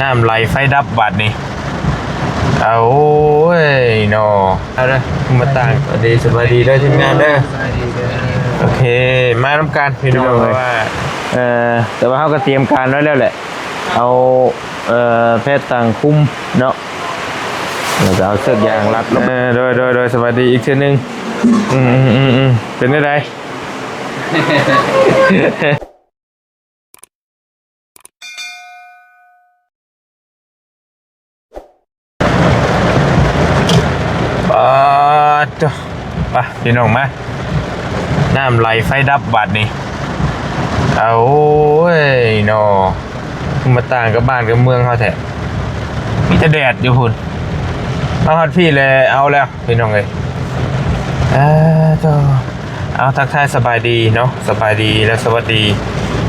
ນ້ຳໄຫຼໄຟດັບບາດນີ້ ເອົາ ໂອ້ຍເນາະ ເອົາເດີ ມາຕັ້ງ ສະບາຍດີ ສະບາຍດີເດີທີມງານເດີ ໂອເຄ ມານຳກັນພີ່ນ້ອງ ເພາະວ່າ ເອີ ແຕ່ວ່າເຮົາກໍຕຽມການໄວ້ແລ້ວແຫຼະ ເອົາ ເອີ ແພດຕັ່ງຄຸມເນາະ ແລ້ວກໍເອົາເຊືອກຢາງລັດລົງ ເອີ ໂດຍ ໂດຍ ໂດຍ ສະບາຍດີອີກເທື່ອໜຶ່ງ ອືມໆໆ ເປັນແນວໃດ? ປາດໂທ້ ໄປພີ່ນ້ອງມາ ນ້ຳໄຫຼໄຟດັບບາດນີ້ ເອົາ ໂອ້ຍເນາະ ມາຕ່າງກັບບ້ານກັບເມືອງເຮົາແທ້ ມີແຕ່ແດດຢູ່ພຸ້ນ ມາຮອດພີ້ແລ້ວ ເອົາແລ້ວພີ່ນ້ອງເອີຍ ເອີ ໂທ້ ເອົາ ທັກທາຍສະບາຍດີເນາະ ສະບາຍດີ ແລະ ສະຫວັດດີ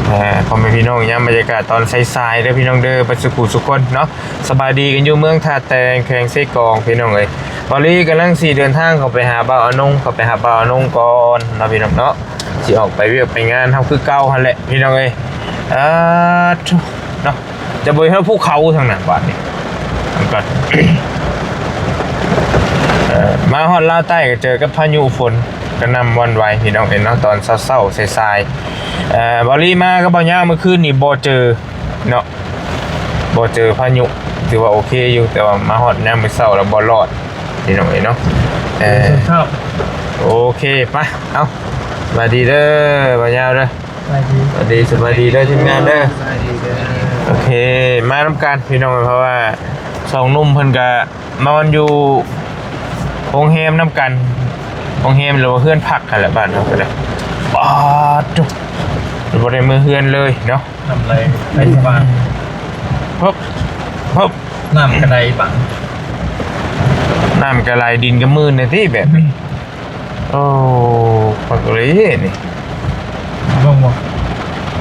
ເອີ ພໍ່ແມ່ພີ່ນ້ອງ ຍາມບັນຍາກາດຕອນສາຍໆເດີພີ່ນ້ອງເດີ ເບິດສູ່ຜູ້ສູ່ຄົນເນາະ ສະບາຍດີກັນຢູ່ເມືອງທ່າແຕງ ແຂວງເຊກອງ ພີ່ນ້ອງເອີຍ ບາວລີກຳລັງຊິເດີນທາງເຂົ້າໄປຫາບ່າວອານົງ ເຂົ້າໄປຫາບ່າວອານົງກ່ອນເນາະ ພີ່ນ້ອງເນາະ ຊິອອກໄປວຽກໄປງານເຮົາຄືເກົ່າຫັ້ນແຫຼະ ພີ່ນ້ອງເອີຍ ເອີ ເນາະ ຈະບໍ່ເຫັນພູເຂົາທາງນັ້ນບາດນີ້ ເອີ ມາຮອດລາວໃຕ້ກໍເຈີກັບພາຍຸຝົນກະໜ່ຳຫວັ່ນໄຫວພີ່ນ້ອງເອີຍເນາະ ຕອນເຊົ້າໆ ສາຍໆ ເອີ ບາວລີມາກັບບ່າວຍາວມື້ຄືນນີ້ບໍ່ເຈີເນາະ ບໍ່ເຈີພາຍຸ ຖືວ່າໂອເຄຢູ່ ແຕ່ວ່າມາຮອດຍາມມື້ເຊົ້າແລ້ວບໍ່ລອດພີ່ນ້ອງເອີຍເນາະ ເອີ ໂອເຄ ໄປ ເອົາ ສະບາຍດີເດີ ບ່າວຍາວເດີ ສະບາຍດີ ສະບາຍດີ ສະບາຍດີເດີທີມງານເດີ ສະບາຍດີເດີ ໂອເຄ ມານຳກັນພີ່ນ້ອງ ເພາະວ່າສອງໜຸ່ມເພິ່ນກະນອນຢູ່ໂຮງແຮມນຳກັນ ໂຮງແຮມ ຫຼືວ່າເຮືອນພັກຫັ້ນແຫຼະ ບ້ານເຮົາກໍໄດ້ ປາດໂທ້ ບໍ່ໄດ້ເມືອເຮືອນເລີຍເນາະ ນ້ຳໄຫຼໄຫຼບາງ ເພິບ ເພິບ ນ້ຳກະໄດບາງ ນ້ຳກະໄຫຼ ດິນກະມື່ນແດ່ຕິແບບນີ້ ໂອ້ ບັກເລນີ້ ມະມ່ວງບໍ່?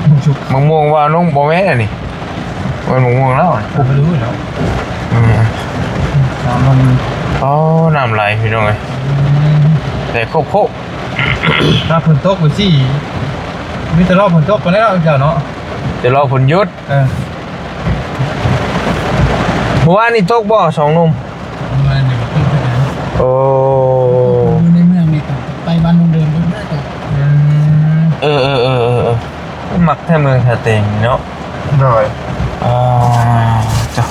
ມັນສຸກ ມະມ່ວງວ່ານ້ອງບໍ່ແມ່ນອັນນີ້ ແມ່ນມະມ່ວງລາວ ບໍ່ຮູ້ເນາະ ອືມ ນ້ຳມັນ ໂອ້ ນ້ຳໄຫຼພີ່ນ້ອງເອີຍ ອືມ ແຕ່ໂຄກໆ ຖ້າຝົນຕົກໄປຊີ້ ມີແຕ່ລໍຝົນຕົກໄປແລ້ວເຈົ້າເນາະ ແຕ່ລໍຝົນຢຸດ ເອີ ມື້ວານນີ້ຕົກບໍ່ສອງໜຸ່ມ? ເມື່ອວານນີ້ກໍຕົກຄືກັນ ໂອ້ ຢູ່ໃນເມືອງນີ້ກໍໄປບ້ານໂນນເດີມກໍໄດ້ຕົກ ອືມ ເອີໆໆໆ ມັກແທ້ເມືອງທ່າແຕງນີ້ເນາະ ໂດຍ ອ່າ ເຈົ້າ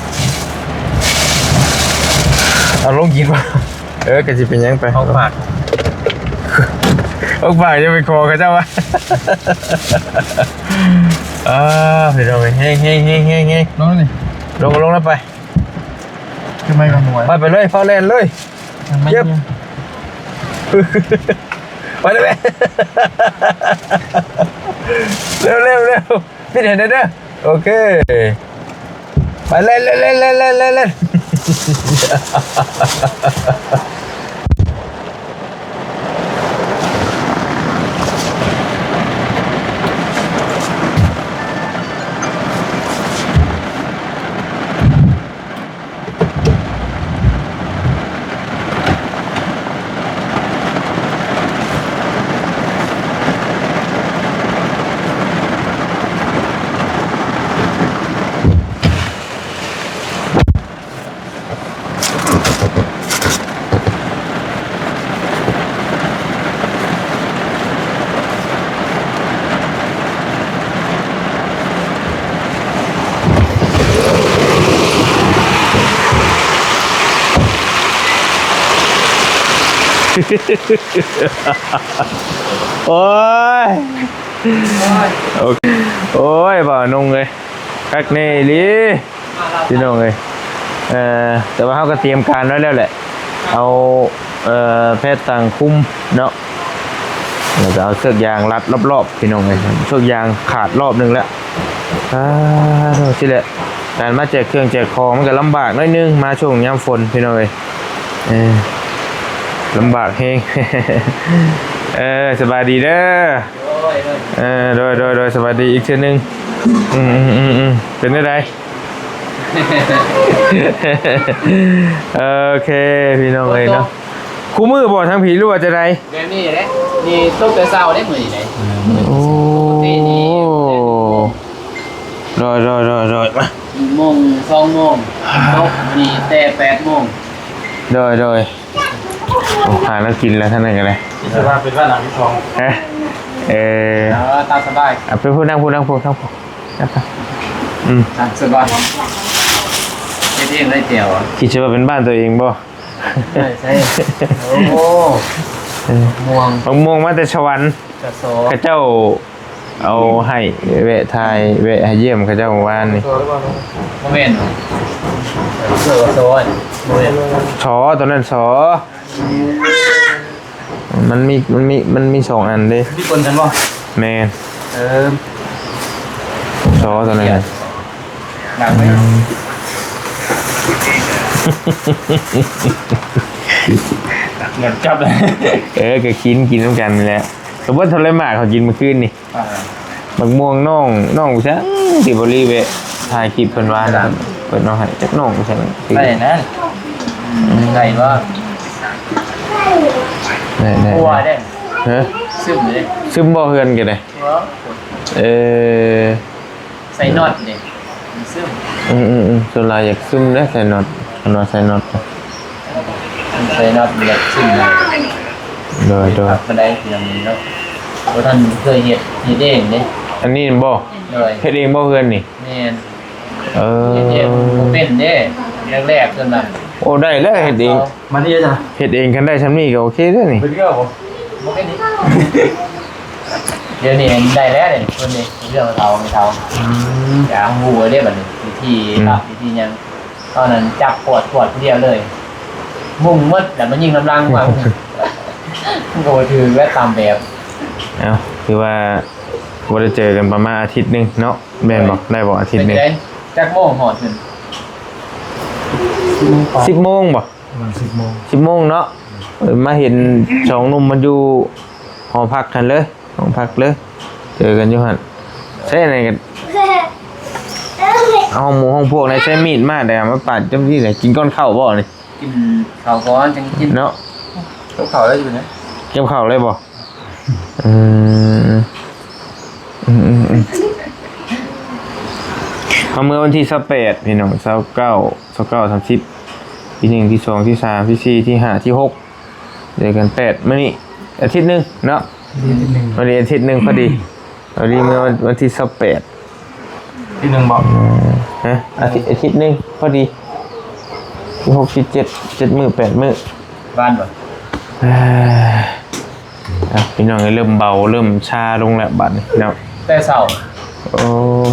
ເອົາລົງກິນບໍ່? ເອີ ກະຊິເປັນຫຍັງໄປ ເອົາຝາກ ເອົາຝາກ ຢ່າໄປຂໍເຂົາເຈົ້າວ່າ ອ່າ ພີ່ນ້ອງເອີຍ ເຮງໆໆໆໆ ລົງນີ້ ລົງ ລົງແລ້ວໄປ ຂຶ້ນໄປກ່ອນ ໄປ ໄປເລີຍ ຟ້າວແລ່ນເລີຍ ເຈັບ ໄປເລີຍແມ່ ເລັວໆໆ ປິດໃຫ້ແດ່ເດີ ໂອເຄ ໄປເລີຍ ເລີຍ ເລີຍ ເລີຍ ເລີຍ ເລີຍ ເລີຍ.ໂອ້ຍ ໂອ້ຍ ໂອ້ຍ ບ່າວນົງເອີຍ ຄັກແນ່ອີ່ຫຼີ ພີ່ນ້ອງເອີຍ ເອີ ແຕ່ວ່າເຮົາກໍຕຽມການໄວ້ແລ້ວແຫຼະ ເອົາ ເອີ ແພດຕັ່ງຄຸມເນາະ ແລ້ວກໍເອົາເຊືອກຢາງລັດລອບໆ ພີ່ນ້ອງເອີຍ ເຊືອກຢາງຂາດລອບໜຶ່ງແລ້ວ ອ່າ ໂທ້ ຊີ້ແຫຼະ ການມາແຈກເຄື່ອງແຈກຂອງມັນກໍລຳບາກໜ້ອຍໜຶ່ງ ມາຊ່ວງຍາມຝົນ ພີ່ນ້ອງເອີຍ ເອີ ລຳບາກແຮງ ເອີ ສະບາຍດີເດີ ໂດຍ ໂດຍ ເອີ ໂດຍ ໂດຍ ໂດຍ ສະບາຍດີອີກເທື່ອໜຶ່ງ ອືມໆໆໆ ເປັນແນວໃດ? ໂອເຄ ພີ່ນ້ອງເອີຍເນາະ ຄູ່ມື້ບໍ່ທາງພີ້ ຫຼືວ່າຈັ່ງໃດ? ແບບນີ້ແຫຼະ ນີ້ຕົກແຕ່ເຊົ້າເດ້ມື້ນີ້ເດ້ ໂອ້ ໂດຍ ໂດຍ ໂດຍ ໂດຍ ມາ ໂມງ ສອງໂມງ ຕົກ ມີແຕ່ແປດໂມງ. ໂດຍ ໂດຍ. ໂອ້ ຫາແນວກິນແລ້ວ ທາງນັ້ນກໍໄດ້. ຄິດວ່າເປັນບ້ານຫຼັງທີສອງ. ຮະ? ເອີ ເອີ ຕາມສະບາຍ. ເອົາໄປພຸ້ນ ນັ່ງພຸ້ນ ນັ່ງພຸ້ນ ທັງພຸ້ນ. ອືມ ຕາມສະບາຍ. ເຮັດເອງໄດ້ແຈ່ວ. ຄິດວ່າເປັນບ້ານຕົວເອງບໍ່? ໃຊ່ ໃຊ່. ໂອ້ ເອີ ມ່ວງ ບັກມ່ວງມາແຕ່ສະຫວັນ. ກະຊໍ ເຂົາເຈົ້າເອົາໃຫ້ແວະຖ່າຍ ແວະໃຫ້ຢ້ຽມເຂົາເຈົ້າມື້ວານນີ້. ບໍ່ແມ່ນ ເສື້ອກະຊໍ ບໍ່ແມ່ນ ຊໍ ຕົວນັ້ນຊໍ. ມັນມີ ມັນມີ ມັນມີສອງອັນເດ້. ມີປົນກັນບໍ່? ແມ່ນ. ເອີ ຊໍຕົວນັ້ນ. ອືມ ເງິນຈັບເລີຍ. ເອີ ກໍກິນ ກິນນຳກັນນີ້ແຫຼະ. ກໍບໍ່ເທົ່າໃດໝາກເຂົາກິນມື້ຄືນນີ້. ອ່າ ບັກມ່ວງນ້ອງ ນ້ອງຊັ້ນ ທີ່ບໍລິແວະຖ່າຍຄລິບເພິ່ນວ່ານະ. ເພິ່ນເອົາໃຫ້ຈັກນ້ອງຊັ້ນ. ໄດ້ນະ. ອືມ ໄດ້ບໍ່? ໄດ້ ໄດ້ ກົວເດ້. ຮະ? ຊຶມເດ້. ຊຶມບໍ່ ເຮືອນກໍໄດ້? ເອີ ໃສ່ນັອດເດ້ ມັນຊຶມ. ອືມໆໆ ສ່ວນຫຼາຍຢາກຊຶມເດ້ ໃສ່ນັອດ ຄັນວ່າໃສ່ນັອດ. ໃສ່ນັອດມັນຢາກຊຶມ. ໂດຍໆ ຄັກປານໃດ ເຮືອນນີ້ເນາະ. ບໍ່ທັນເຄີຍເຮັດ ເຮັດເອງເດ້ ອັນນີ້ແມ່ນບໍ່? ໂດຍ. ເຮັດເອງບໍ່ເຮືອນນີ້? ແມ່ນ. ເອີ ເຮັດເອງບໍ່ເປັນເດ້ ແລກໆ ເທື່ອນັ້ນ. ໂອ້ ໄດ້ແລ້ວເຮັດເອງ. ມານີ້ຈ້ະ ເຮັດເອງຄັນໄດ້ຊ່ຳນີ້ກໍໂອເຄເດ້ນີ້. ເປັນເລື່ອງບໍ່? ບໍ່ເປັນນີ້. ດຽວນີ້ໄດ້ແລ້ວນີ້ ເພິ່ນນີ້ເລື່ອງເຖົ້າ ເຖົ້າ. ອືມ ຢາກຮູ້ເດ້ບັດນີ້ ວິທີ ອືມ ລັບ ວິທີຫຍັງ. ຕອນນັ້ນຈັບກວດ ກວດຜູ້ດຽວເລີຍ ມຸ່ງໝົດ ແລ້ວມາຍິງນຳຫຼັງວ່າ ມັນກໍບໍ່ຖືກແລ້ວຕາມແບບ. ເອົ້າ ຖືວ່າບໍ່ໄດ້ເຈີກັນປະມານອາທິດໜຶ່ງເນາະ ແມ່ນບໍ່? ໄດ້ບໍ່ອາທິດໜຶ່ງ? ເປັນຈັ່ງໃດ? ຈັກໂມງຮອດເພິ່ນ? ສິບໂມງບໍ່? ປະມານສິບໂມງ ສິບໂມງເນາະ. ເອີ ມາເຫັນສອງໜຸ່ມມັນຢູ່ຫໍພັກຫັ້ນເລີຍ ຫ້ອງພັກເລີຍ ເຈີກັນຢູ່ຫັ້ນ. ໃຊ້ອັນນັ້ນກໍ ເອົາຫ້ອງໝູຫ້ອງພວກໃນ ໃຊ້ມີດມາແຕ່ມາປາດຈັ່ງຊີ້ແຫຼະ. ກິນກ່ອນເຂົ້າບໍ່ນີ້? ກິນເຂົ້າກ່ອນຈັ່ງກິນເນາະ. ກັບເຂົ້າໄດ້ຢູ່ນະ ກັບເຂົ້າໄດ້ບໍ່? ອືມ ອືມໆໆ ເຮົາເມືອວັນທີຊາວແປດ ພີ່ນ້ອງ ຊາວເກົ້າ ຊາວເກົ້າ ສາມສິບ ທີໜຶ່ງ ທີສອງ ທີສາມ ທີສີ່ ທີຫ້າ ທີຫົກ ເຈີກັນແປດ ມື້ນີ້ອາທິດໜຶ່ງເນາະ. ອາທິດໜຶ່ງ ມື້ນີ້ອາທິດໜຶ່ງພໍດີ. ພໍດີເມື່ອວັນ ວັນທີຊາວແປດ ທີໜຶ່ງບໍ່? ຮະ? ອາທິດ ອາທິດໜຶ່ງພໍດີ ທີຫົກ ທີເຈັດ ເຈັດມື້ ແປດມື້. ບ້ານບໍ່? ເອີ ອ່ະ ພີ່ນ້ອງເອີຍ ເລີ່ມເບົາ ເລີ່ມຊາລົງແລ້ວບາດນີ້ເນາະ. ແຕ່ເຊົ້າ ໂອ້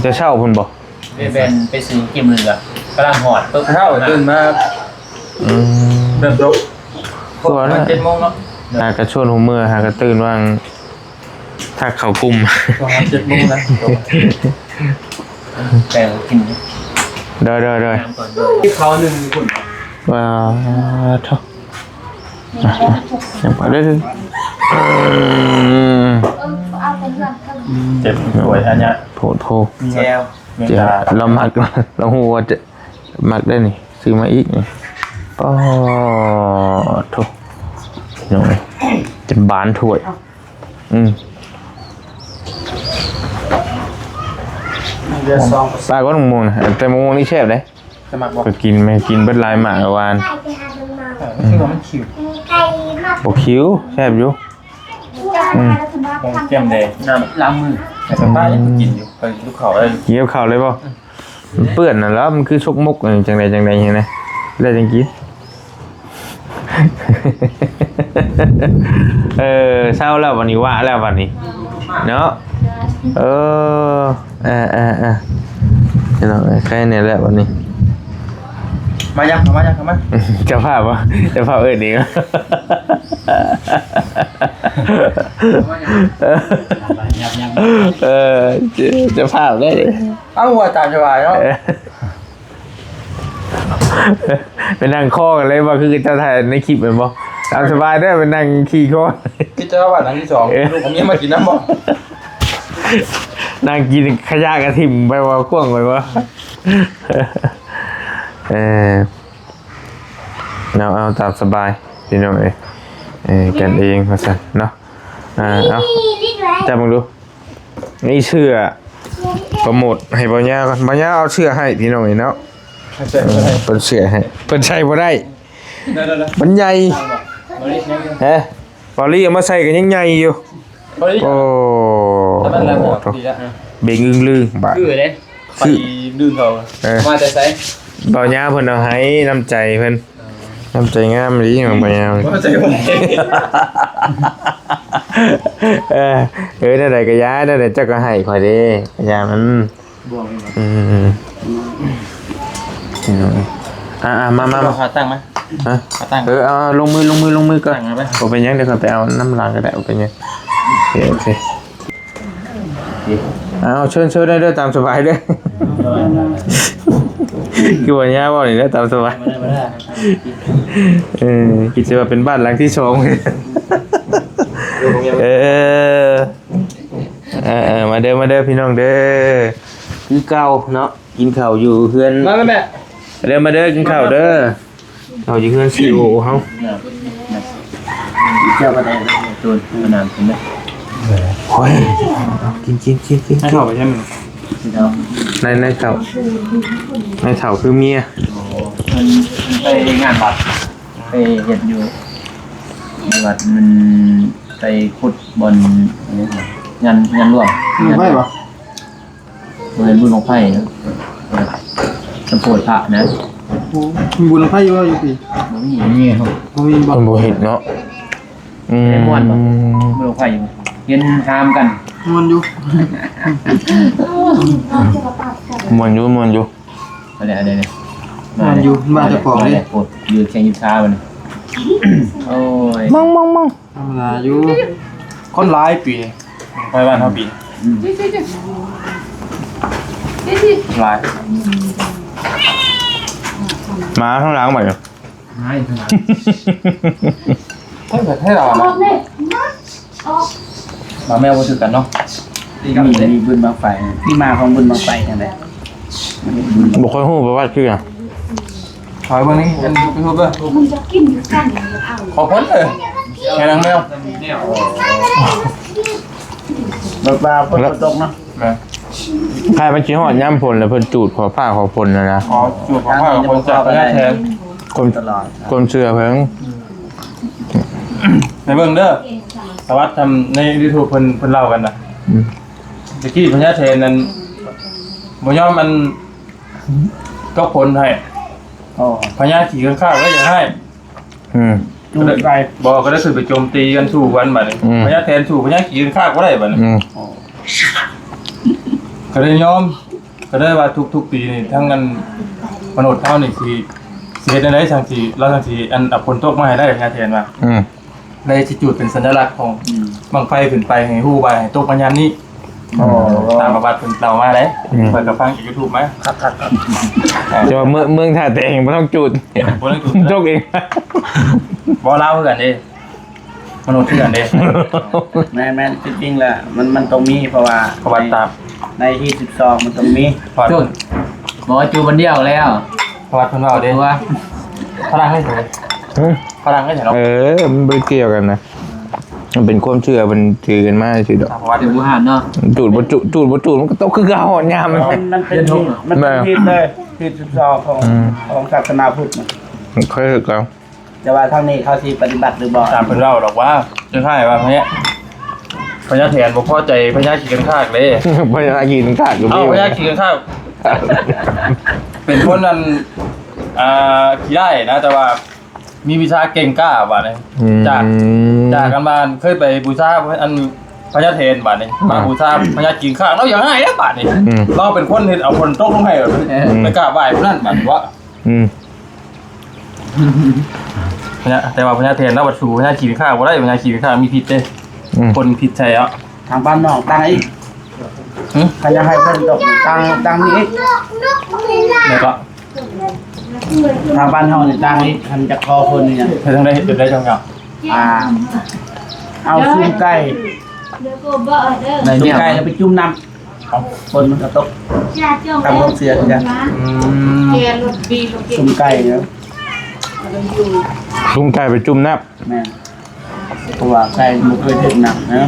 ແຕ່ເຊົ້າພຸ້ນບໍ່? ແມ່ນ ໄປຊື້ກິນມື້ລະ ກຳລັງຮອດປຶບ ເຊົ້າຕື່ນມາ. ອືມ ແບບດົກ ຄືວ່ານະ ເຈັດໂມງເນາະ. ຫາກະຊວນຫົວເມືອ ຫາກະຕື່ນຫວ່າງ ທັກເຂົ້າກຸ່ມ ປະມານເຈັດໂມງນະ ແຕ່ງກິນ. ໂດຍໆໆ ກິນເຂົ້າໜຶ່ງຄົນ. ວ້າໂທ້ ມາໆ ຍັງໄປເດີ. ອືມ ເຈັບຖ້ວຍອັນເນີ້ຍ ໂພດໂພ ແຈ່ວ ລາວມັກ ລາວຮູ້ວ່າຈະມັກໄດ໋ນີ້. ຊື້ມາອີກນີ້ ປາໂທ້ ພີ່ນ້ອງເອີຍ ຈົນບານຖ້ວຍ. ອືມ ເຫຼືອສອງ ປາກໍໝາກມ່ວງນະ ແຕ່ໝາກມ່ວງນີ້ແຊບເດ້. ຈະມັກບໍ່? ກໍກິນ ແມ່ກິນເບິດຫຼາຍໝາກຫວານ. ເອີ ຮູ້ສຶກວ່າມັນຂິວ. ບໍ່ຂິວ ແຊບຢູ່. ອືມ ໝາກມ່ວງແຈ່ມແດງ ນ້ຳລ້າງມື. ແຕ່ປ້າຍັງກິນຢູ່ ໄປກິນກັບເຂົ້າໄດ້ ກິນກັບເຂົ້າໄດ້ບໍ່? ອືມ ມັນເປື້ອນຫັ້ນລະ ມັນຄືສົກມົກ ຈັ່ງໃດຈັ່ງໃດຫັ້ນນະ ແລ້ວຈັ່ງກິນ. ເອີ ເຊົາແລ້ວບັດນີ້ ວະແລ້ວບັດນີ້ເນາະ. ເອີ ເອີໆໆ ພີ່ນ້ອງເອີຍ ໄຄແດ່ແລ້ວບັດນີ້. ມາຍັບ ເຂົ້າມາ ຍັບເຂົ້າມາ. ເຈົ້າພາບບໍ່? ເຈົ້າພາບເອີ້ນເອງ. ເອີ ເຈົ້າພາບໄດ້. ເອົາ ວ່າຕາມສະບາຍເນາະ. ເອີ ໄປນັ່ງຄໍກັນເລີຍວ່າ ຄືເຈົ້າຖ່າຍໃນຄລິບແມ່ນບໍ່? ຕາມສະບາຍເດີ ໄປນັ່ງຂີ່ຄໍ. ຄິດຈະວ່າຫຼັງທີສອງ ເອີ ລູກເມຍມາກິນນຳບໍ່? ນັ່ງກິນຂະຫຍະກະຖິ້ມໄປວ່າ ຂວ້າງໄປວ່າ. ເອີ ເອົາ ເອົາຕາມສະບາຍພີ່ນ້ອງເອີຍ ເອີ ກັນເອງວ່າຊັ້ນເນາະ. ອ່າ ເອົາ ຈັບເບິ່ງດູ. ນີ້ເສື້ອ ໂປຣໂມດໃຫ້ບ່າວຍາກ່ອນ. ບ່າວຍາເອົາເສື້ອໃຫ້ພີ່ນ້ອງນີ້ເນາະ. ໃສ່ບໍ່ໄດ້ ເອີ ເພິ່ນເສື້ອໃຫ້ ເພິ່ນໃສ່ບໍ່ໄດ້ ໄດ້ໆໆ ມັນໃຫຍ່. ເອົາດິ ຮະ ເບົາລີເອົາມາໃສ່ກໍຍັງໃຫຍ່ຢູ່. ພໍດີ ໂອ້ ແລ້ວມັນແລ້ວ ໂອ້ ດີແລ້ວ ເບັງອຶ່ງລຶ່ງບາດ ຄືເດ້ ຄື ໄປດຶງເຂົາ ເອີ ມາແຕ່ໃສ? ບ່າວຍາເພິ່ນເອົາໃຫ້ ນ້ຳໃຈເພິ່ນ ນ້ຳໃຈງາມອີ່ຫຼີຂອງບ່າວຍາ. ບໍ່ໃຈບໍ່ໄດ້ ເອີ ເອີ ແນວໃດກໍຢ່າ ແນວໃດເຈົ້າກໍໃຫ້ຂ້ອຍເດ້ ກໍຢ່າມັນ. ບໍ່ມີຫຍັງ ອືມ ພີ່ນ້ອງເອີຍ ອ່າໆ ມາໆ ເອົາຂາຕັ້ງມາ ຮະ ຂາຕັ້ງ ເອີ ເອົາ ເອົາ ລົງມື ລົງມື ລົງມືກ່ອນ ຕັ້ງເອົາໄປ ບໍ່ເປັນຫຍັງ ດຽວຂ້ອຍໄປເອົານຳຫຼັງກໍໄດ້ ບໍ່ເປັນຫຍັງ ໂອເຄ ໂອເຄ ເອົາ ເຊີນ ເຊີນໄດ້ເດີ ຕາມສະບາຍເດີ ຄືວ່າຍາວເວົ້ານີ້ເດີ ຕາມສະບາຍ ບໍ່ໄດ້ ບໍ່ໄດ້ ເອີ ຄິດຊິວ່າເປັນບ້ານຫຼັງທີສອງ ເອີ. ເອີໆ ມາເດີ ມາເດີ ພີ່ນ້ອງເດີ ຄືເກົ່າເນາະ ກິນເຂົ້າຢູ່ເຮືອນ ມາແມ່ ມາເດີ ມາເດີ ກິນເຂົ້າເດີ ເຂົ້າຢູ່ເຮືອນຊີໂອເຮົາ ເຈົ້າກໍໄດ້ໂຕນຂະໜາດເພິ່ນເດີ ໂອ້ຍ ກິນ ກິນ ກິນ ກິນ ໃຫ້ເຂົ້າໄປໃຊ່ໄໝ? ໃນ ໃນເຂົ້າ ໃນເຂົ້າຄືເມຍ ໂອ້ ເພິ່ນ ເພິ່ນໄປງານວັດ ໄປເຮັດຢູ່ ຢູ່ວັດ ມັນໄປຂຸດບ່ອນ ງານ ງານຫຼວງ ບຸນບັ້ງໄຟບໍ່? ບໍ່ແມ່ນບຸນບັ້ງໄຟນະ ສຳໂພດພະນະ ໂອ້ ມີບຸນບັ້ງໄຟຢູ່ບໍ່ ຢູ່ປີ? ບໍ່ມີ ບໍ່ມີ ບໍ່ມີບໍ່? ເພິ່ນບໍ່ເຮັດເນາະ ອືມ ໄດ້ມ່ວນບໍ່? ບຸນບັ້ງໄຟຢູ່ ເຫັນຫາມກັນ ມ່ວນຢູ່ ມ່ວນຢູ່ ມ່ວນຢູ່ ອັນນີ້ ອັນນີ້ ມ່ວນຢູ່ ບ້ານເຈົ້າຂອງເດ້ ໂອ້ ຢູ່ແຂ່ງກິນຊາບັດນີ້ ໂອ້ຍ ມັງໆໆ ທຳມະດາຢູ່ ຄົນຫຼາຍປີນີ້ ໄປບ້ານເຮົາປີນີ້ ອືມ ຫຼາຍ ມາທາງຫຼັງບັດນີ້ ມາອີກທາງຫຼັງ ເພິ່ນກໍໃຫ້ລາວນະ ມາແມວບໍ່ຖືກກັນເນາະ ມີ ມີບຸນບັ້ງໄຟ ທີ່ມາຂອງບຸນບັ້ງໄຟຈັ່ງໃດ ບໍ່ຄ່ອຍຮູ້ປະຫວັດຄືຫຍັງ ຖອຍເບິ່ງນີ້ ອັນ YouTube ເດີ ມັນຈະກິນຄືກັນ ຂອບຄຸນເດີ ແມ່ນາງແມວ ແບບວ່າຝົນບໍ່ຕົກເນາະ ແມ່ນ ຄ້າຍມັນຊິຮອດຍາມຝົນແລ້ວ ເພິ່ນຈູດຂໍຟ້າຂໍຝົນນະນະ ອໍ ຈູດຂໍຟ້າຂໍຝົນຈາກພະຍາແຖນ ຄວາມ ຕະຫຼອດ ຄວາມເຊື່ອເພິ່ນ ໄປເບິ່ງເດີ ປະຫວັດທຳໃນ YouTube ເພິ່ນ ເພິ່ນເລົ່າກັນນະ ອືມ ຕະກີ້ພະຍາແຖນນັ້ນ ບໍ່ຍອມອັນ ຕົກຝົນໃຫ້ ອໍ ພະຍາຂີ້ຂ້າງຄາກເລີຍຢາກໃຫ້ ອືມ ຈູດໃສ່ ບໍ່ ກໍໄດ້ຂຶ້ນໄປໂຈມຕີກັນສູ້ກັນບັດນີ້ ອືມ ພະຍາແຖນສູ້ພະຍາຂີ້ຂ້າງຄາກບໍ່ໄດ້ບັດນີ້ ອືມ ອໍ ກໍໄດ້ຍອມ ກໍໄດ້ວ່າທຸກໆປີນີ້ ທັງອັນມະນຸດເຮົານີ້ຊິ ຊິເຮັດແນວໃດຈັ່ງຊິ ລາວຈັ່ງຊິອັນເອົາຝົນຕົກມາໃຫ້ໄດ້ ພະຍາແຖນວ່າ ອືມ ແລະຊິຈູດເປັນສັນຍະລັກຂອງ ອືມ ບັ້ງໄຟຂຶ້ນໄປ ໃຫ້ຮູ້ວ່າໃຫ້ຕົກມາຍາມນີ້ ອໍ ຕາມປະຫວັດເພິ່ນເລົ່າມາເດ້ ອືມ ຂ້ອຍກໍຟັງຈາກ YouTube ມາ ຄັກໆໆ ແຕ່ວ່າເມືອງ ເມືອງທ່າແຕງບໍ່ຕ້ອງຈູດ ບໍ່ຕ້ອງຈູດ ຕົກເອງ ບໍ່ລາວຄືກັນເດ້ ມະນຸດຄືກັນເດ້ ແມ່ນໆ ທີ່ຈິງແລ້ວມັນ ມັນຕ້ອງມີ ເພາະວ່າ ເພາະວ່າຕາມ ໃນຮີດສິບສອງມັນຕ້ອງມີ ເພາະວ່າ ຈຸດ ບໍ່ ຈູດຄົນດຽວແລ້ວ ເພາະວ່າເພິ່ນເວົ້າເດ້ ວ່າ ຝຣັ່ງໃຫ້ເຖິງ ຫຶ? ຝຣັ່ງໃຫ້ເຖິງເນາະ ເອີ ມັນບໍ່ໄດ້ກ່ຽວກັນນະ ມັນເປັນຄວາມເຊື່ອ ເພິ່ນຖືກັນມາຊື່ດອກ ເປັນບູຮານເນາະ ຈູດບໍ່ຈູດ ຈູດບໍ່ຈູດ ມັນກໍຕົກຄືເກົ່າຮອດຍາມມັນ ມັນເປັນ ມັນເປັນຮີດເລີຍ ຮີດສິບສອງຂອງ ອືມ ຂອງສາສະໜາພຸດນະ ເຄີຍຄືເກົ່າ ແຕ່ວ່າທາງນີ້ເຂົາຊິປະຕິບັດຫຼືບໍ່ ຕາມເພິ່ນເລົ່າດອກວ່າ ຄ້າຍໆວ່າເນຍ ພະຍາແຖນບໍ່ພໍໃຈພະຍາຂີ້ຂ້າງຄາກເດ້ ພະຍາຂີ້ຂ້າງຄາກກໍມີ ເອົ້າ ພະຍາຂີ້ຂ້າງຄາກ ເປັນຄົນອັນ ອ່າ ຂີ້ຮ້າຍນະ ແຕ່ວ່າມີວິຊາເກັ່ງກ້າບາດນີ້ ອືມ ຈາກ ຈາກກັນມາເຄີຍໄປບູຊາອັນພະຍາແຖນບາດນີ້ ອ່າ ມາບູຊາພະຍາຂີ້ຂ້າງຄາກ ລາວຢາກຮ້າຍແລ້ວບາດນີ້ ອືມ ລາວເປັນຄົນເຮັດເອົາຝົນຕົກລົງໃຫ້ ເອີ ອືມ ໄປກາບໄຫວ້ຜູ້ນັ້ນບາດນີ້ວະ ອືມ ພະຍາ ແຕ່ວ່າພະຍາແຖນລາວບັດສູ້ພະຍາຂີ້ຂ້າງຄາກບໍ່ໄດ້ ພະຍາຂີ້ຂ້າງຄາກມີພິດເດ້ ອືມ ພົ່ນພິດໃສ່ເອົາ ທາງບ້ານນ້ອງຕັ້ງອີກ ຫຶ? ຄັນຢາກໃຫ້ຝົນຕົກຕັ້ງ ຕັ້ງນີ້ອີກ ແລ້ວກໍ ທາງບ້ານເຮົານີ້ຕັ້ງອີກ ຄັນຢາກຂໍຝົນນີ້ ເຮັດຈັ່ງໃດ ເຮັດແບບໃດຈັ່ງເຈົ້າ ອ່າ ເອົາຊຸມໄກ່ ໃນ ຊຸມໄກ່ແລ້ວໄປຈຸ່ມນ້ຳ ຝົນມັນກໍຕົກ ຕາມຄວາມເຊື່ອຄືກັນ ອືມ ຊຸມໄກ່ເນາະ ຊຸມໄກ່ໄປຈຸ່ມນ້ຳ ແມ່ນ ເພາະວ່າໄກ່ບໍ່ເຄີຍຖືກນ້ຳເນາະ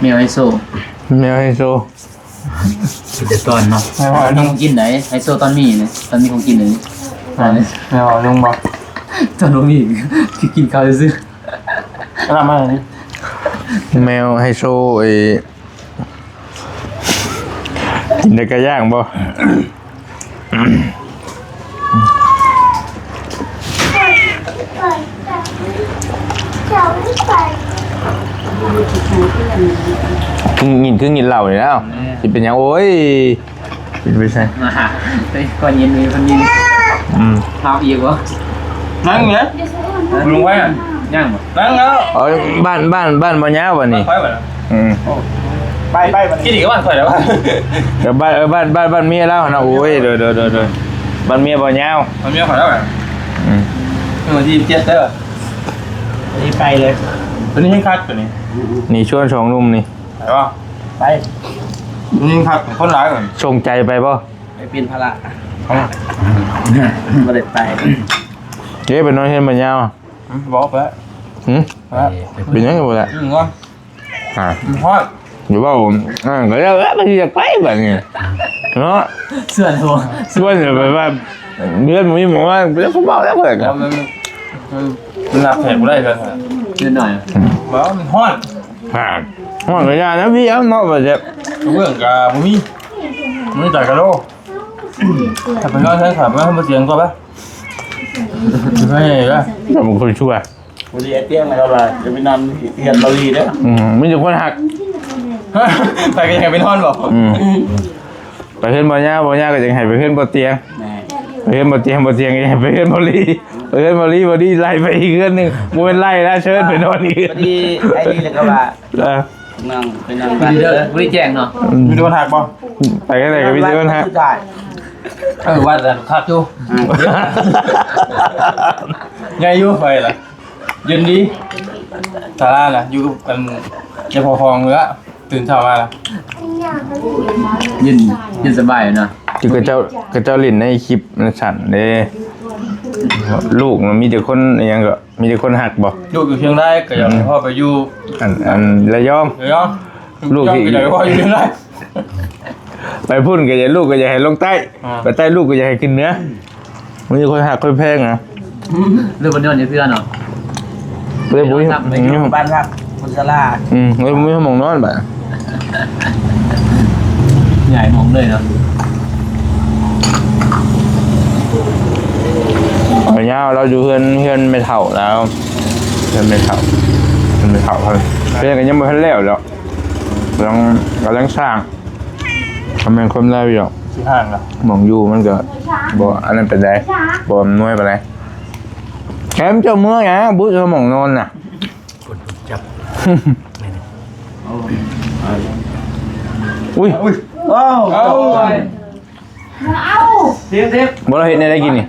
ແມວໄຮໂຊ ແມວໄຮໂຊ ເປັນແຕ່ຕອນເນາະ ແມ່ນບໍ່ ຕອນມີຂອງກິນໄດ໋ ໄຮໂຊຕອນມີນະ ຕອນມີຂອງກິນເດ ຕອນນີ້ ແມ່ນບໍ່ ລຸງບໍ່ ຕອນບໍ່ມີ ຄືກິນເຂົ້າຊື່ໆ ລາມານີ້ ແມວໄຮໂຊ ເອີ ກິນໄດ້ກະຢ່າງບໍ່? ກິນ ກິນຄືກິນເຫຼົ້ານີ້ແລ້ວ ຊິເປັນຫຍັງ? ໂອ້ຍ ກິນໄປໃສ? ມາຫາ ເຮີ້ຍ ກ່ອນເຢັນມີຄົນຍິງ ອືມ ເອົາອີກບໍ່? ນັ່ງເລີຍ ລົງໄວ້ ຍັງບໍ່? ນັ່ງແລ້ວ ເອີ ບ້ານ ບ້ານ ບ້ານບໍ່ຍາວບັດນີ້ ຂ້ອຍບັດ ອືມ ໄປ ໄປບັດນີ້ ກິນອີກກັບບ້ານຂ້ອຍແລ້ວ ເອີ ບ້ານ ເອີ ບ້ານ ບ້ານ ບ້ານເມຍລາວຫັ້ນນະ ໂອ້ຍ ໂດຍ ໂດຍ ໂດຍ ໂດຍ ບ້ານເມຍບໍ່ຍາວ ບ້ານເມຍຂ້ອຍແລ້ວ ອືມ ເອີ ວັນທີສິບເຈັດເດີ ນີ້ໄປເລີຍ ຕົວນີ້ຍັງຄັກ ຕົວນີ້ ນີ້ຊວນສອງໜຸ່ມນີ້ ໄປບໍ່? ໄປ ນີ້ຍັງຄັກ ຄົນຫຼາຍເອີຍ ສົງໃຈໄປບໍ່? ໄປເປັນພາລະ ເອົ້າ ບໍ່ໄດ້ໄປ ເດ້ ໄປນອນເຮືອນບໍ່ຍາວ ຫຶ ບໍ່ໄປ ຫຶ ໄປ ເປັນຫຍັງບໍ່ລະ? ອືມ ອ່າ ມັນຮ້ອນ ຢ່າເວົ້າ ອ່າ ກໍແລ້ວແຫຼະ ມັນຊິຢາກໄປບາດນີ້ເນາະ ຊວນບໍ່? ຊວນແບບວ່າເຮືອນບໍ່ມີໝໍ ແລ້ວກໍເວົ້າແລ້ວເພິ່ນ ມັນ ມັນ ມັນຮັບແຂກບໍ່ໄດ້ເພິ່ນ ເດີນໜ້ອຍ ອືມ ບໍ່ ມັນຮ້ອນ ອ່າ ຮ້ອນກໍຢ່ານະ ພີ່ເອົາເນາະ ວ່າແບບ ກະເບື້ອງກໍບໍ່ມີ ມີແຕ່ກະໂຫຼ ຖ້າໄປນອນໃສ ຖ້າໄປນອນບໍ່ສຽງກໍໄປ ໄປເດີ ເຈົ້າເປັນຄົນຊົ່ວ. ພໍດີໄອ້ຕຽງນະ ກໍວ່າຈະໄປນອນເຮືອນເບົາຫຼີເດີ ອືມ ມີແຕ່ຄົນຮັກ ໄປກໍຢາກໄປນອນບໍ່? ອືມ ໄປເຮືອນບໍ່ຍາວ ບໍ່ຍາວກໍຢາກໃຫ້ໄປເຮືອນບໍ່ຕຽງ ແມ່ນ ໄປເຮືອນບໍ່ຕຽງ ບໍ່ຕຽງກໍຢາກໃຫ້ໄປເຮືອນເບົາຫຼີ ໄປເຮືອນເບົາຫຼີ ເບົາຫຼີໄລ່ໄປອີກເຮືອນໜຶ່ງ ບໍ່ແມ່ນໄລ່ນະ ເຊີນໄປນອນອີກ ພໍດີໄອ້ນີ້ແລ້ວກໍວ່າ ເອີ ນ້ອງໄປນອນບ້ານເດີ ບໍ່ໄດ້ແຈ້ງເນາະ ອືມ ມີແຕ່ຄົນຮັກບໍ່? ໄປທາງໃດກໍມີແຕ່ຄົນຮັກ ເອີ ວ່າແຕ່ຄັກຢູ່ ໃຫຍ່ຢູ່ ໄປລະ ເຢັນດີ ສາລານະ ຢູ່ກັບອັນ ເຈົ້າພໍ່ຄອງເລີຍ ຕື່ນເຊົ້າມາລະ ເຢັນ ເຢັນສະບາຍເນາະ ຄືເຂົາເຈົ້າ ເຂົາເຈົ້າຫຼິ້ນໃນຄລິບນັ້ນຊັ້ນເດ້ ລູກມັນມີແຕ່ຄົນ ອີ່ຫຍັງກໍ ມີແຕ່ຄົນຮັກບໍ່? ລູກຢູ່ຊຽງລາຍ ກໍຢາກໃຫ້ພໍ່ໄປຢູ່ ອັນ ອັນລະຍອງ ລະຍອງ ລູກທີ່ ຢູ່ໃດກໍຢູ່ຊຽງລາຍ ໄປພຸ້ນກໍຢາກ ລູກກໍຢາກໃຫ້ລົງໃຕ້ ອ່າ ໄປໃຕ້ລູກກໍຢາກໃຫ້ຂຶ້ນເໜືອ ມີແຕ່ຄົນຮັກຄົນແພງນະ ຫຼືບໍ່ນອນຢູ່ເຮືອນເນາະ ເລີຍບໍ່ມີ ຢູ່ບ້ານພັກຄົນຊະລາ ອືມ ເລີຍບໍ່ມີຫ້ອງນອນບາດ ຍ້າຍຫ້ອງເລີຍເນາະ ຍາວລາວຢູ່ເຮືອນ ເຮືອນແມ່ເຖົ້າລາວ ເຮືອນແມ່ເຖົ້າ ເຮືອນແມ່ເຖົ້າເພິ່ນ ເຮືອນກໍຍັງບໍ່ທັນແລ້ວດອກ ກຳລັງ ກຳລັງສ້າງ ກໍແມ່ນຄວາມລາວຢູ່ດອກ ຊິຫ່າງລະ ໝ່ອງຢູ່ມັນກໍບໍ່ອັນນັ້ນປານໃດ ບໍ່ອຳນວຍປານໃດ ແຖມເຈົ້າເມືອຫຍັງ ບຸດເອົາໝ່ອງນອນນະ ຄົນຈັບ ອຸ້ຍ ອຸ້ຍ ວ້າວ ເອົາ ບໍ່ໄດ້ເຮັດແນວໃດກິນນີ້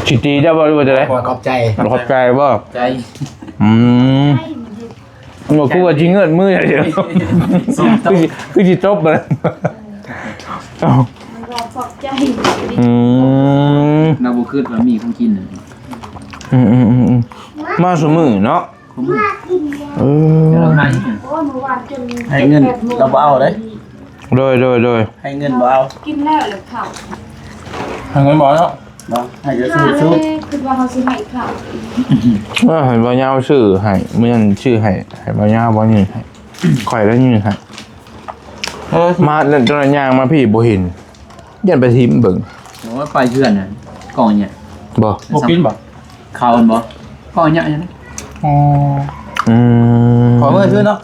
ຊິຕີເຈົ້າບໍ່ ຫຼືວ່າຈັ່ງໃດ? ຂອບໃຈ ຂອບໃຈບໍ່? ໃຈ ອືມ ບໍ່ຄືວ່າຊິເງືອດມືຢ່າງດຽວ ຄືຊິ ຄືຊິຕົບ ມັນວ່າຂອບໃຈ ອືມ ລາວບໍ່ຄິດວ່າມີຂອງກິນ ອືມໆໆໆ ມາຊຸມື້ເນາະ ເອີ ໃຫ້ເງິນລາວບໍ່ເອົາເດ້ ໂດຍ ໂດຍ ໂດຍ ໃຫ້ເງິນບໍ່ເອົາ ກິນແລ້ວແລ້ວເຂົ້າ ໃຫ້ເງິນບໍ່ເອົາເນາະ ບໍ່ ໃຫ້ແຕ່ຊື້ຊຸບ ຄິດວ່າເຮົາຊິໃຫ້ເຂົ້າ ເອີ ໃຫ້ບ່າວຍາວຊື້ໃຫ້ ມື້ນັ້ນຊື້ໃຫ້ ໃຫ້ບ່າວຍາວ ບ່າວຍາວໃຫ້ ຂ້ອຍລະຍື່ນໃຫ້ ເອີ ມາແລ້ວ ຕອນຍ່າງມາພີ້ບໍ່ເຫັນ ຢ້ານໄປຖິ້ມເບິ່ງ ໂອ້ຍ ໄປເຮືອນນະ ກອງຫຍັງ ບໍ່ ບໍ່ກິນບໍ່ ເຂົ້າຫັ້ນບໍ່ ກອງຫຍັງ ອໍ ອືມ ຂໍເມືອຄືເນາະ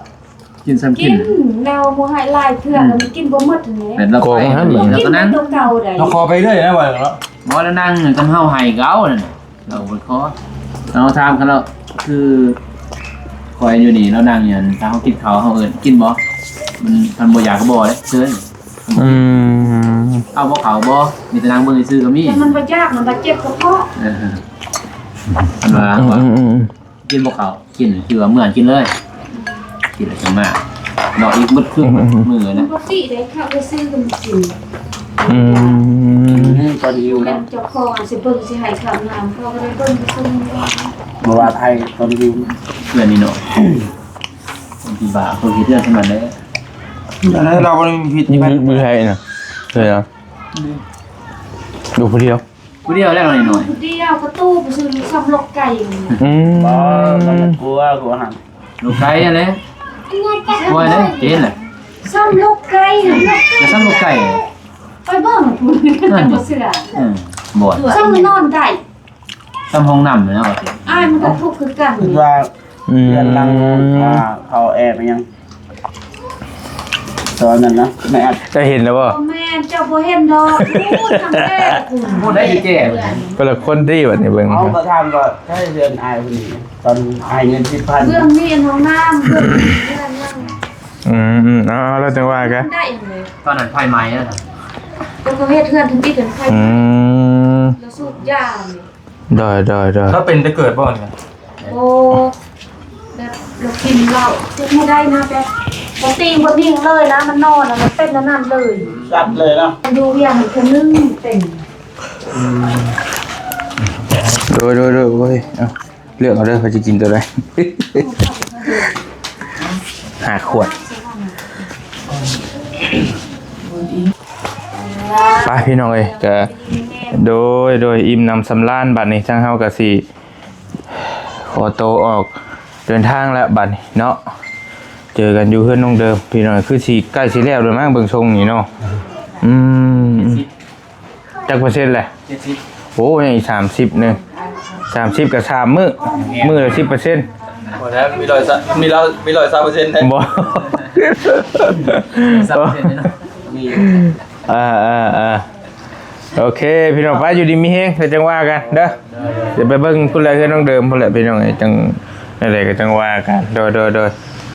ກິນຊ້ຳກິນ ກິນແນວບໍ່ໃຫ້ຫຼາຍເທື່ອ ອືມ ແລ້ວມັນກິນບໍ່ໝົດຫັ້ນແຫຼະ ແມ່ນລະ ກອງຫັ້ນ ກິນແຕ່ໂຕເກົ່າໃດ ເຮົາຂໍໄປເລື້ອຍນະ ວ່າເນາະ ບໍ່ລະ ນາງກຳເຮົາໃຫ້ກໍເອົານັ້ນ ລາວບໍ່ຂໍ ເຮົາຖາມຄັນລາວ ຄືຂ້ອຍຢູ່ນີ້ລາວນັ່ງຢູ່ຫັ້ນ ຖ້າເຮົາກິນເຂົ້າເຮົາເອີ້ນກິນບໍ່ ມັນ ມັນບໍ່ຢາກກໍບໍ່ເດ້ ເຊີນ ອືມ ເອົາບໍ່ເຂົ້າບໍ່ ມີແຕ່ນັ່ງເບິ່ງຊື່ໆກໍມີ ແຕ່ມັນບໍ່ຢາກ ມັນບາດເຈັບກະເພາະ ເອີ ເພິ່ນວ່າ ອືມໆໆ ກິນບໍ່ເຂົ້າ ກິນຄືວ່າເມືອກິນເລີຍ ກິນແລ້ວຈັ່ງມາ ເນາະ ອີກໝົດຄື ອືມໆ ມື້ນະ ປົກກະຕິເດ້ ເຂົ້າໄປຊື້ກັນກິນ ອືມ ອືມ ຕອນຫິວເນາະ ເຈົ້າຂອງຊິເບິ່ງຊິໃຫ້ເຂົ້ານ້ຳ ເຂົາກໍໄດ້ເບິ່ງໄປສົ່ງ ບໍ່ວ່າໃຜຕອນຫິວ ເພື່ອນນີ້ເນາະ ຄົນທີ່ບ້າ ຄົນທີ່ເດືອດຂະໜາດໃດ ອັນນັ້ນລາວບໍ່ໄດ້ມີຜິດ ຢູ່ ຢູ່ໃສນະ ເອີ ຢູ່ຜູ້ດຽວ ຜູ້ດຽວແລ້ວໜ້ອຍໆ ຜູ້ດຽວກະຕູ້ໄປຊື້ຊ້ຳລົກໄກ່ ອືມ ບໍ່ ມັນກະກົວ ກົວຫັ້ນ ລົກໄກ່ຫັ້ນແຫຼະ ກົວເດ້ ເຫັນແຫຼະ ຊ້ຳລົກໄກ່ຫັ້ນ ກະຊ້ຳລົກໄກ່ ໄປເບິ່ງພຸ້ນ ນັ້ນ ບໍ່ເຊື່ອ ເອີ ບໍ່ ຊ້ຳນອນໄດ້ ຊ້ຳຫ້ອງນ້ຳນະ ວ່າຕິ ອ້າຍມັນກະທຸກຄືກັນ ຄິດວ່າ ອືມ ເຮືອນຫຼັງ ອ່າ ເຂົາແອບຫຍັງ ຕອນນັ້ນນະ ແມ່ອັດ ເຈົ້າເຫັນແລ້ວບໍ່? ບໍ່ແມ່ນ ເຈົ້າບໍ່ເຫັນດອກ ຮູ້ທາງແອບພຸ້ນ ຜູ້ໃດຊິແກ້ ແຕ່ລະຄົນຕິ ບັດນີ້ເບິ່ງ ເຮົາກໍຖາມວ່າໃຊ້ເຮືອນອ້າຍຜູ້ນີ້ ຕອນອ້າຍເງິນສິບພັນ ເບື້ອງນີ້ອັນຫ້ອງນ້ຳ ເບື້ອງນີ້ເຮືອນຫຍັງ ອືມໆ ເອົາ ເອົາ ແລ້ວຈັ່ງວ່າກັນ ໄດ້ເລີຍ ຕອນນັ້ນໄຟໄໝ້ນະ ແຕ່ເຂົາເຮັດເຮືອນທຳອິດເປັນໄຟ ອືມ ແລ້ວສູບຢາ ໂດຍ ໂດຍ ໂດຍ ລາວເປັນແຕ່ເກີດບໍ່ນີ້? ບໍ່ ກິນເຫຼົ້າ ເຮັດໃຫ້ໄດ້ນະ ແບບບໍ່ຕີງບໍ່ນິ່ງເລີຍນະ ມັນນອນນະ ມັນເປັນອັນນັ້ນເລີຍ ຊັດເລີຍເນາະ ຢູ່ວຽງຫັ້ນຜູ້ໜຶ່ງເປັນ ໂດຍ ໂດຍ ໂດຍ ໂອ້ຍ ເອົາ ເລືອກເອົາເດີ ວ່າຊິກິນຕົວໃດ ຫ້າຂວດ ໄປພີ່ນ້ອງເອີຍ ກະ ໂດຍ ໂດຍ ອີ່ມໜຳສຳລານ ບັດນີ້ທາງເຮົາກະຊິ ຂໍໂຕອອກເດີນທາງແລ້ວບັດນີ້ເນາະ ເຈີກັນຢູ່ເຮືອນນ້ອງເດີມ ພີ່ນ້ອງ ຄືຊິໃກ້ຊິແລ້ວແລ້ວມັ້ງ ເບິ່ງຊົງນີ້ເນາະ ອືມ ຈັກເປີເຊັນແຫຼະ ເຈັດສິບ ໂອ້ ຍັງອີກສາມສິບໜຶ່ງ ສາມສິບກະສາມມື້ ມື້ລະສິບເປີເຊັນ ບໍ່ແລ້ວ ມີຮ້ອຍຊາວ ມີຮ້ອຍ ມີຮ້ອຍຊາວເປີເຊັນໄດ໋ ບໍ່ ຊາວເປີເຊັນເນາະ ມີ ອ່າ ອ່າ ອ່າ ໂອເຄ ພີ່ນ້ອງ ໄປ ຢູ່ດີມີແຮງ ແລ້ວຈັ່ງວ່າກັນເດີ ດຽວໄປເບິ່ງພຸ້ນແຫຼະ ເຮືອນນ້ອງເດີມພຸ້ນແຫຼະ ພີ່ນ້ອງເອີຍ ຈັ່ງ ແນວໃດກໍຈັ່ງວ່າກັນ ໂດຍ ໂດຍ ໂດຍ.